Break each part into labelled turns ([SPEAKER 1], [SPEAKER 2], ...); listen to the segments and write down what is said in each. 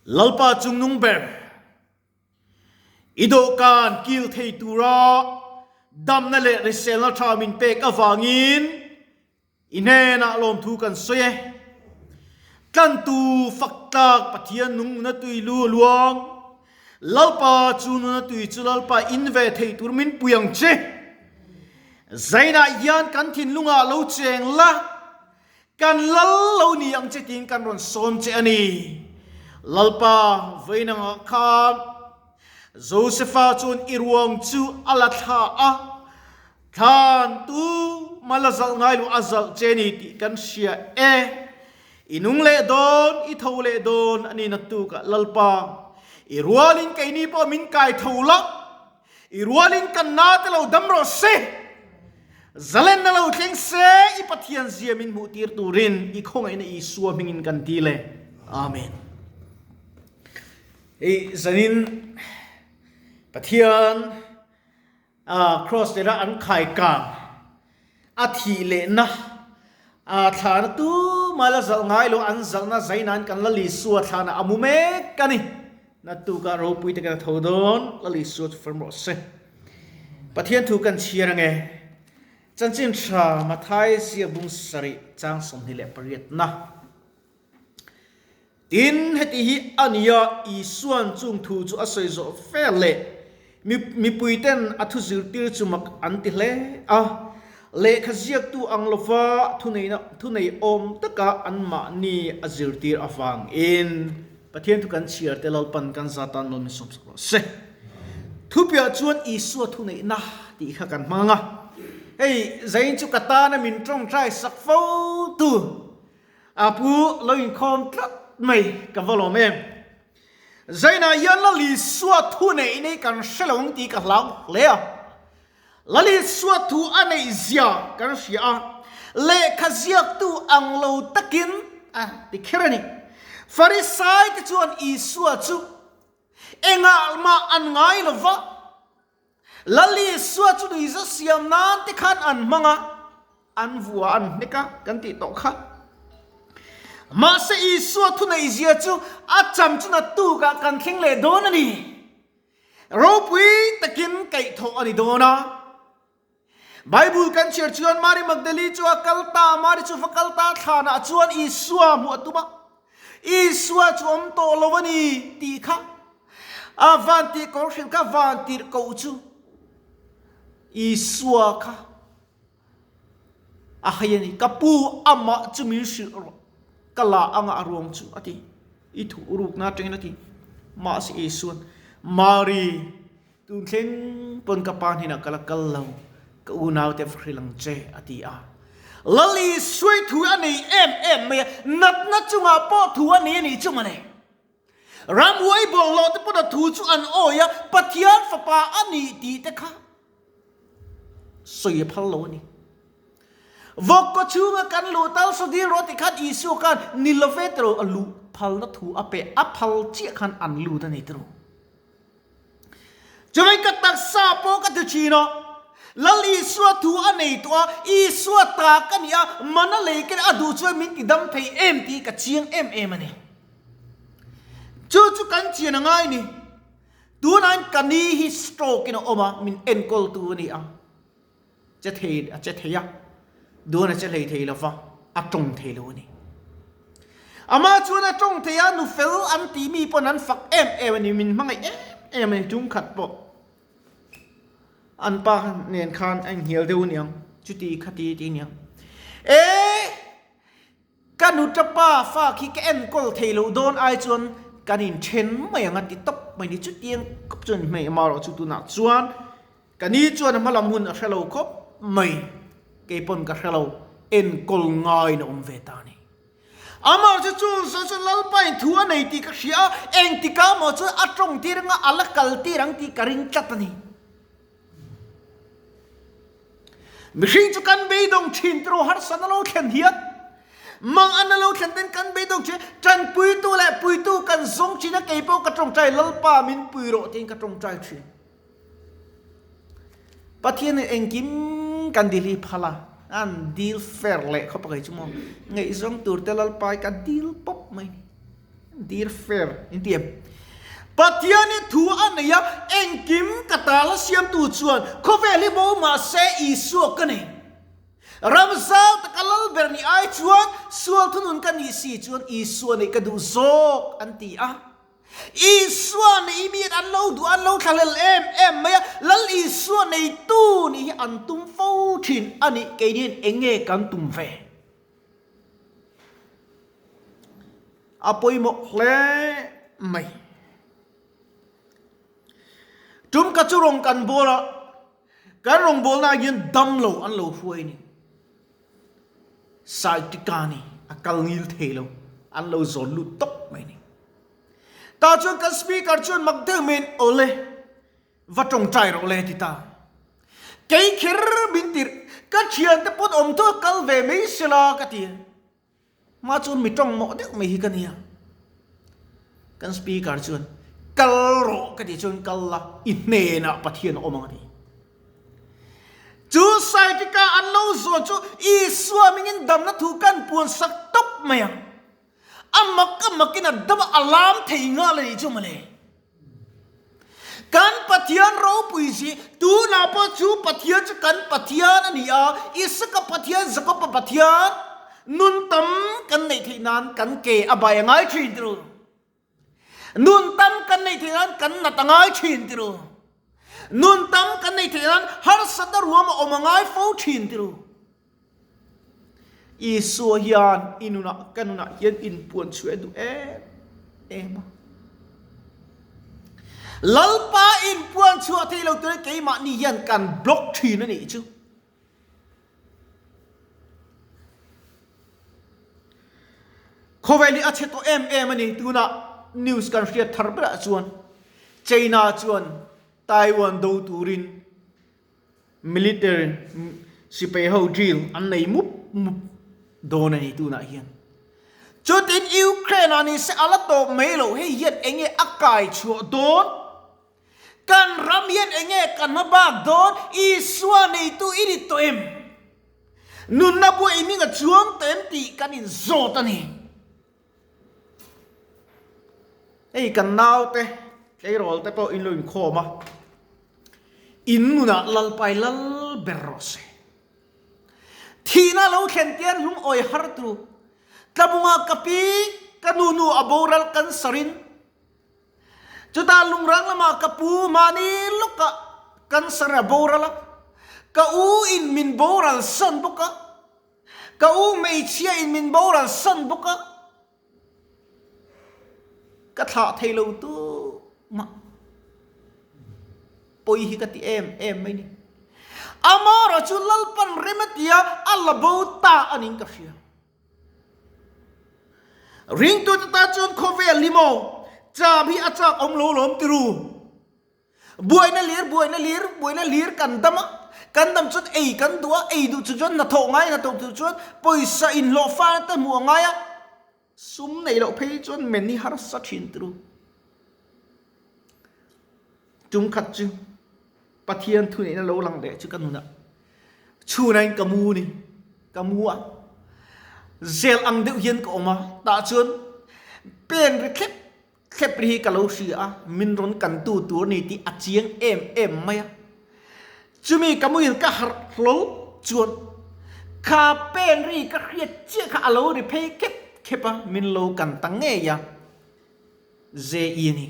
[SPEAKER 1] Lalpa chungnung ber, i dawhkan kil thei tura damna leh hriselna tha min pek avangin i hnenah lawmthu kan sawi e. Tlantu fak tlak Pathian nung nuna tui lu a luang. Lalpa chu nuna tui chu Lalpa in ve thei tur min pui ang che. Zainah hian kan thinlungah lo cheng la. Kan lal lo ni ang che tiin kan rawn sawm che a ni. Lalpa, vawiinangah khan Josefa chuan i ruang chu a la thla a, thlan tu mah la zalh ngai lo a zalh che ni tih kan hria e. I nung leh dawn, i tho leh dawn a ni naktukah Lalpa, i rualin keini pawh min kai tho la. I rualin kan na te lo dam rawh se, zalenna lo thleng se, i Pathian zia min hmuh tir turin i khawngaihna Isua hmingin kan ti le. Amen. Hei zanin Pathian cross lera an khai kang a thih lehna thlana tumah la zalh ngai lo an zalhna zainain kan Lal Isua thlana a mu mek a ni. Naktukah ropui te kan tho dawn, Lal Isua chu fam rawh se. Pathian thu kan chhiar ange. Chanchin tha Mathai ziakbung sarih chang 28 na. Tin, heti hi a ni a, Isua'n chung thu chu a sawi zawh fel leh mipuiten a thu zirtir chu mak an ti hle a. Lehkha ziaktu ang lova thuneihna thunei awm taka anmahni a zirtir avangin Pathian thu kan chhiar te Lalpan kan za tan nawn min sawmsak rawh se. Thupiah chuan Isua thuneihna tih kha kan hmang a. Hei, zain chu ka tana min tawngtai sak fo tu. A pu lo inkhawm tlat mai ka va lawm em. Zainah hian Lalisua thu neih nei kan hre lo ang tih ka hlau hle a. Lalisua thu a neih zia kan hria a, lehkha ziaktu ang lo takin a ti kher a ni. Farisai te chuan Isua chu engah mah an ngai lo va, Lalisua chu nuihza siam nan te khan an hmang a, an vua an hnek a kan tih tawh kha. Mahse Isua thuneihzia chu a cham chu naktukah kan thleng leh dawn a ni. Ropui takin kaihthawh a ni dawn a. Bible kan chhiar chuan Mary Magdalene chu a kal ta, Mary chu va kal ta thlanah chuan Isua hmuh a tum a. Isua chu awm tawh lo a ni tih kha a van tih kawr hrilh kha van tirh koh chu Isua kha a hai a ni. Ka pu amah chu min hrilh rawh, ka la anga a ruang chu a ti. I thuh rukna atangin a ti. Mahse Isua'n, Mary, Tun thleng pawn ka pa hnenah ka la kal lo, ka unaute va hrilh ang che, a ti a. Lal Isuai thu a nei em em mai a, natna chungah pawh thu a nei a nih chu mawle. Ramhuai bawlhhlawh te pawn a thu chu an awi a, Pathian fapa a nih tih te kha sawi a phal lo a ni. Vawk kaw chhunga kan luh tal saw dil rawh ti khan Isua khan ni love tiraw a luh phalna thu a pe, a phal chiah khan an lut a ni tiraw. Chuvei ka taksa pawh ka ti thin a, Lal Isua thu a nei tawh a, Isua ta ka ni a, mana lei ka ni a duh chuan min ti dam thei em tih ka chiang em em a ni. Chu chu kan chian a ngai ni. Tunah ka ni hi stroke in a awm a, min enkawl tu a ni a, che thei a che thei a, duan a che hlei thei lo va, a tawng thei lo a ni. Amah chuan a tawng thei a, nu fel an tih mi pawn an fak em em a ni, min hmangaih em em a ni, chungkhat pawh an pa nen khan a inhnial deuh a niang, chuti khati ti a niang. E! Ka nuta pa fa khi ka enkawl thei loh dawn ai chuan kan inthen mai ang a ti tawp mai ni. Chutiang khawp chuan hmei ama erawh chu tunah chuan ka ni chuan a hma lam hun a hre lo khawp mai. Kei pawn ka hre lo, enkawl ngaiin a awm ve ta a ni. Amah chu chu sawi chuan Lalpain thu a nei tih ka hria a, engtikah maw chuan a tawng tir anga a la kal tir ang tih ka ring tlat a ni. Mihring chu kan beidawng thin tiraw harsatna lo thlen hian mang an lo thlen ten kan beidawng thin tanpuitu leh puitu kan zawng thin a kei pawh ka tawngtai Lalpa min pui rawh tiin ka tawngtai thin. Pathian in engkim kan dil hi phal a an dil fair leh khawp a kei chu maw ngaihzawng tur te Lalpa hi ka dil pawp mai ni. Dear fair in ti em? Pathian hi thu a nei a, engkim ka ta la siamtu chuan khawvel hi bo mahse Isua ka nei. Ram zau taka lal ber ni ai chuan sual thunun ka nih si chuan Isua neih ka duh zawk an ti a. Isua nei mi an lo duh a, an lo thlahlel em em mai a, Lal Isua neitu nih hi an tum fo thin a nih keiniin eng nge kan tum ve? A pawimawh hle mai. Tum ka chu rawng kan bawl a, kan rawngbawlna ah hian dam lo an lo hruai ni. Saitika ni a kal ngil thei lo, an lo zawn lut tawp mai ni. Tah chuan kan speaker chuan mak deuh maiin awle va tawngtai rawh le ti ta. Kei kher min tirh, ka thiante pawn awm tawh kal ve mai sela ka ti. Hma chuan mi tawng mawh deuh mai hi ka nia. Kan speaker chuan kal rawh ka tih chuan kal la, i hnenah Pathian a awm ang a ti. Chu Saitika an lo zawn chu Isua mingin damna thu kan puan sak tawp mai a. A mak a makin a dam a, a lam thei nghal a nih chu mawle. Kan Pathian ropui si, tunah pawh chu Pathian chu kan Pathian a ni a, Isaka Pathian, Jakoba Pathian, nun tam kan neih theih nan kan ke a bai a ngai thin ti ru. Nun tam kan neih theih nan kan nat a ngai thin ti ru. Nun tam kan neih theih nan harsatna ruam a awm a ngai fo thin ti ru. Isua hian i nunah ka nunah hian inpuan chhuah duh em em a. Lalpa inpuan chhuah thei lo turin keimahni hian kan block thin a nih chu. Khawvel hi a chhe tawh em em a ni. Tunah news kan hriat thar berah chuan China chuan Taiwan do turin Military sipai ho drill an nei mup mup dawn a ni tunah hian. Chutin Ukraine ah nise a la tawp mai lo, hei hian enge a kai chhuah dawn? Kan ram hian enge kan hma bak dawn? Isua neitu i ni tawh em? Nunna buai hming a chuang tawh em tih kan inzawt a ni. Hei kan naute tleirawl te pawh in lo inkhawm a, in nunah Lalpai lal ber rawh se. Thihna lo thlen tian lungawi har tu, tlabunga ka pi, ka nu nu a boral cancer in, chutah lungrang lamah ka pu mahni lawkah cancer a boral a, ka u in min boral san bawk a, Ka u hmeichhia in min boral san bawk a, ka thlah thei lo tu mah pawi hi ka ti em em mai ni. Amara chu Lalpan rem a tia a la bo ta a niin ka hria. Ringtute tan chuan khawvel hi maw cham hi a chak awm lo lawm ti ru. Buaina lir, buaina lir, buaina lir kan dam a, kan dam chuan ei kan duh a, ei duh chu chuan hnathawh ngai, hnathawh duh chuan pawisa inhlawh fana te hmuh a ngai a, sum neih loh phei chuan men hi harsa thin turu. Tum khat chu Pathian thuneihna lo lang leh chu ka nunah chhunain ka mu ni, ka mu a, zel ang deuh hian ka awm a, tah chuan pen ri thlep Thlep ri hi ka lo hria a, min rawn kan tu tur a ni tih a chiang em em mai a. Chumi ka muil ka harh hlawl chuan kha pen ri ka hriat chiah kha a lo ri phei khep khep a, min lo kan ta ngei a. JE a ni,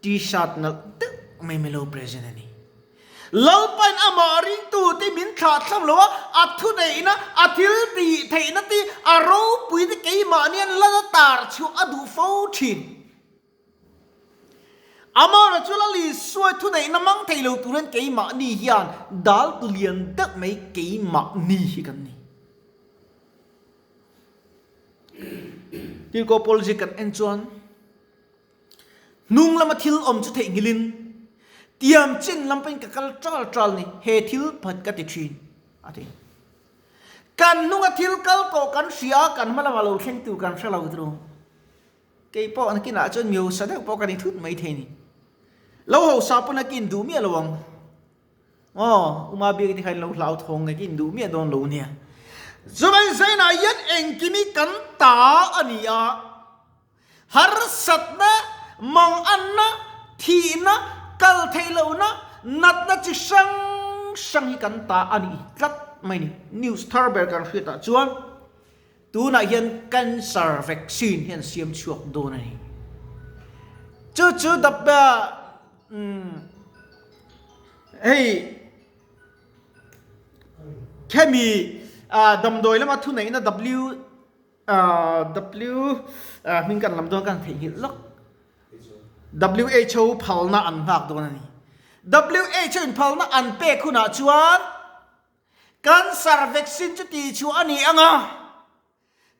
[SPEAKER 1] T-shirt nalh deuh mai min lo present a ni. Lalpain amah ringtute min thlah thlam lo a, a thuneihna, a thil tih theihna te, a ropui te keimahni an la tar chhuah a duh fo thin. Amara chu Lal Isua thuneihna mang thei lo turin keimahni hian dal tu lian deuh mai keimahni hi kan ni. Tirhkoh Paul zik kan en chuan. Hnung lama thil awm chu theihnghilhin tiam chin lam pawhin ka kal ṭal ṭal ni, he thil phat ka ti ṭhin, a ti. Kan hnunga thil kal tawh kan hria a, kan hma lama lo thleng tur kan hre lo turu. Kei pawh nakinah chuan mi hausa deuh pawh ka ni thut mai thei ni. Lo hausa pawh nakin duh miah lo ang. Aw, Uma biak te kha in lo hlau thawng nge ka induh miah dawn lo nia. Chuvang zainah hian engkim hi kan ta a ni a. Harsatna, manganna, thihna, kal theih lohna, natna chi hrang hrang hi kan ta a ni tlat mai ni. News thar ber kan hriatah chuan tunah hian cancer vaccine hi an siam chhuak dawn a ni. Chu chu hei khemi damdawi lama thuneihna W W hming kan lam dawn kan theihnghilh lawk. WHO phalna an nghak dawn a ni. WHO in phalna an pek hunah chuan cancer vaccine chu tih chhuah a ni ang a,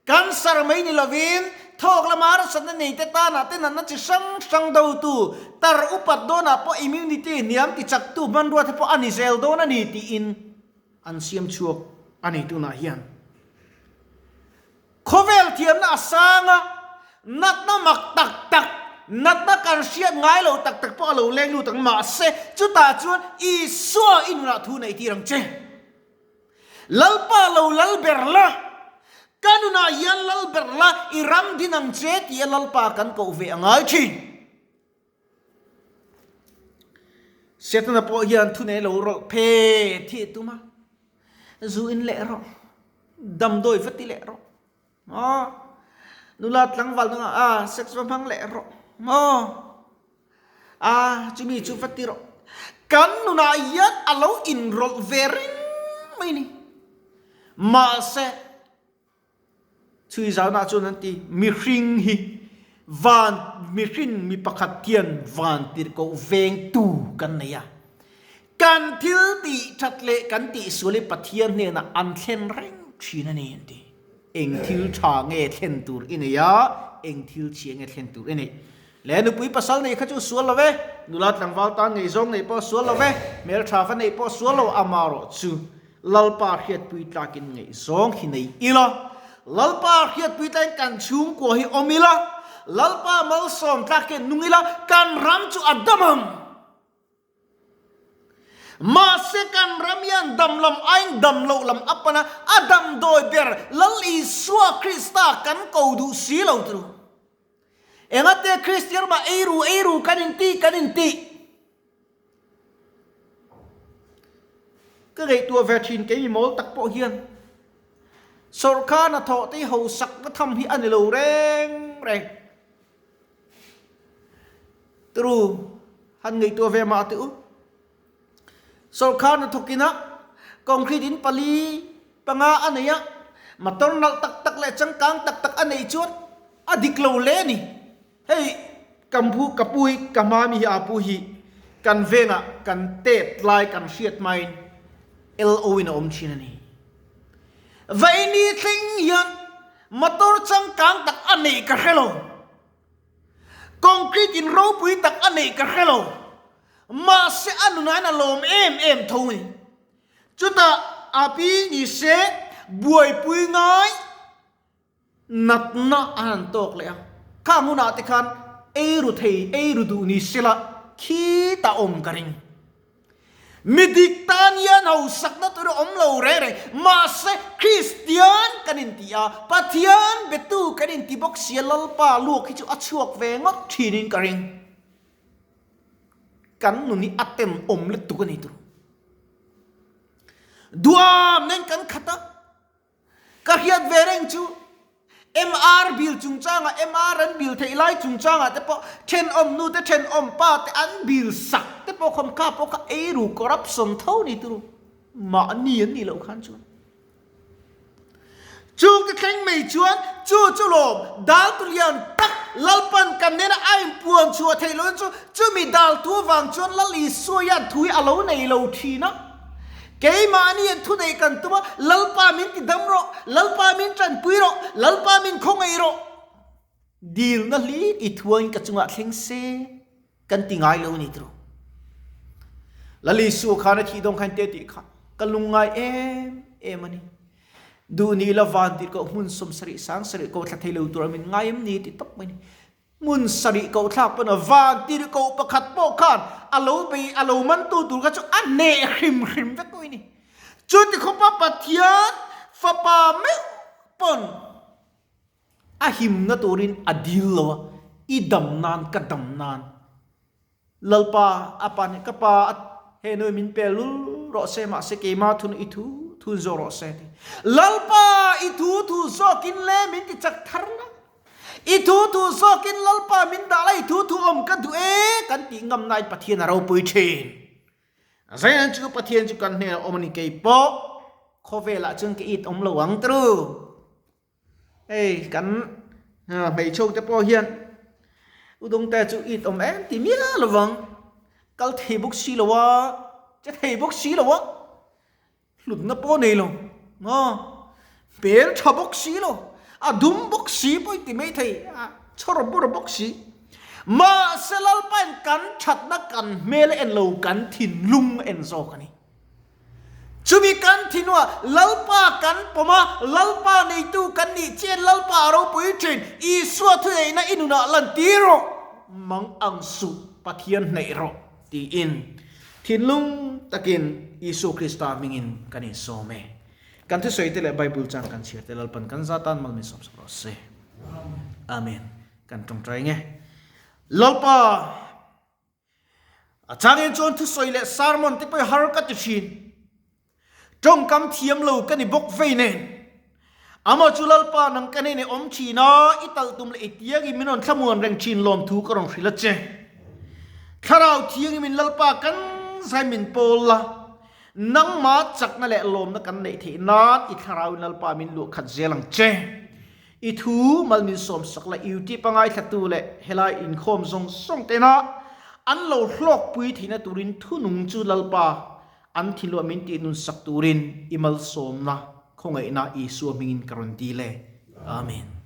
[SPEAKER 1] cancer mai ni lovin thawk lama harsatna nei te tanah te natna chi hrang hrang dotu tar upat dawnah pawh immunity hniam ti chaktu hmanrua te pawh a ni zel dawn a ni tiin an siam chhuak a ni tunah hian. Khawvel thiamna a sang a, natna mak tak tak, natna kan hriat ngai lo tak tak pawh a lo leng lut ang. Mahse, chutah chuan Isua i nunah thu neih tir ang che. Lalpa lo lal ber la, ka nunah hian lal ber la, i ram din ang che tia Lalpa kan koh ve a ngai thin. Setana pawh hian thu nei lo rawlh phe thi a tum a, zu in leh rawh, damdawi va ti leh rawh, maw nula tlangval dangah a sex va hmang leh rawh, maw a chumi chu va ti rawh, kan nunah hian a lo inrawlh ve reng mai a ni. Mahse. Chhui zawnah chuan an ti, Mihring hi van mihring mi pakhat hian van tirhkoh vengtu kan nei a. Kan thil tih that leh kan tih sual hi Pathian hnenah an thlen reng thin a ni an ti. Eng thil tha nge thlen tur i nei a, eng thil chhia nge thlen tur i nei. Le nupui pasal nei kha chu sual lo ve, nula tlangval tan ngaihzawng neih pawh sual lo ve, hmeltha va neih pawh sual lo amarawh chu Lalpa hriatpui tlakin ngaihzawng hi nei ila, Lalpa hriatpui tlakin kan chhungkua hi awm ila, Lalpa malsawm tlakin nung ila, kan ram chu a dam ang. Mahse kan ram hian dam lam aiin dam loh lam a pan a, a damdawi ber Lal Isua Krista kan ko duh si lo turu. Engate Kristian mah eiru eiru kan inti kan inti. Ka ngaihtuah ve thin kei mi mawl tak pawh hian sawrkar hnathawh te hi hausak na tham hi a ni lo reng reng. Turu han ngaihtuah ve mah teh u. Sawrkar hnathawk ina concrete in pali panga a nei a, motor nalh tak tak leh changkang tak tak a neih chuan a dik lo hle a ni. Hei ka pu ka pu hi ka hmami hi a pu hi kan vengah kan tet lai kan hriat hmain LO in a awm thin a ni. Vaini thleng hian motor changkang tak a neih ka hre lo. Concrete in ropui tak a neih ka hre lo. Mahse a nunah hian a lawm em em tho a ni. Chutah a pi ni se buaipui ngai Natna a han tawk leh a, khang hunah te khan ei ru thei, ei ru duh ni sela khitah awm ka ring. Mi dik tan hian hausakna tur a awm lo reng reng, mahse Kristian kan inti a, Pathian betu kan inti bawk sia Lalpa luak hi chu a chhuak ve ngawt thinin ka ring. Kan nun hi a tenawm lutuk a ni tur. Duam nen kan khat a. Ka hriat ve reng chu MR bill chungchangah MR an bill theih lai chungchangah te pawh thenawm nu te thenawm pa te an bill sak te pawh khawm kha pawh kha eiru corruption tho ni turu mahni an nih loh khan chuan chung te thleng mai chuan chu chu lawm dal tu lian tak Lalpan kan nena a inpuan chhuah theih loh chu chumi dal tu avang chuan Lal Isua hian thu hi a lo nei lo thin a. Keimahni an thuneih kan tum a, Lalpa min ti dam rawh, Lalpa min tanpui rawh, Lalpa min khawngaih rawh. Dilna hlir i thuain ka chungah thleng se kan ti ngai lo ni tiraw. Lal Isua khan a thih dawng khan te tih kha ka lungngai em em a ni. Duh ni la van tirhkoh hmun 70 sang sarih ko thla thei lo tur a min ngai em ni ti tawp mai ni. Hmun sarih koh thlak pawn a van tirhkoh pakhat pawh khan a lo bei a lo mantu tur kha chu a hneh hrim hrim vek pawh i ni. Chuti khawpa Pathian fapa meuh pawn a himna turin a dil lo a. I dam nan ka dam nan. Lalpa a pa nih ka pa he nu min pe lul rawh se mahse keima thun i thu thu zo rawh se ti. Lalpa i thu thu zawkin le min ti chak thar la. I thu thu zawkin Lalpa min dah la i thu thu awm ka duh e kan tih ngam nain Pathian a ropui thin. Zeian chu Pathian chu kan hnenah awm a ni kei pawh khawvelah chuan ka it awm lo ang tru. Hei kan hmeichhe te pawh hian Udawngte chu it awm em ti miah lovang kal thei bawk si lo a, che thei bawk si lo a, hlutna pawh nei lo maw hmel tha bawk si lo a dum bawk si pawh i ti mai thei a chhawr bawr bawk si mahse Lalpain kan thatna kan hmel a en lo kan thinlung a en zawk a ni. Chumi kan thinua Lalpa kan pawm a, Lalpa neitu kan nih chian Lalpa a ropui thin, Isua thuneihna i nunah lantir rawh, mang ang suh, Pathian hnaih rawh, tiin thinlung takin Isua Krista hmingin kan insawm e. Kan thusawi te leh Bible chang kan chhiar te Lalpan kan za tan mal min sawmsak rawh se. Amen. Kan tawngtai nge. Lalpa! A changin chuan thusawi leh sermon te pawh hi har ka ti thin. Tawngkam thiam lo ka ni bawk vei nen. Amah chu Lalpa nang ka hnenah awm thin a, i talh tum leh i tiangin min rawn thlamuan reng thin lawmthu ka rawn hrilh a che. Thlarau thiangin min Lalpa kan zai min pawl la, nangmah chakna leh lawmna kan neih theih nan i thlarauin Lalpa min luah khat zel ang che. I thu mal min sawmsak la YouTube a ngaithlatu leh helai inkhawm zawng zawng tena an lo hlawkpui theihna turin thunung chu Lalpa an thinluah min tih nunsak turin i malsawmna khawngaihna Isua hmingin ka rawn dil e. Amen.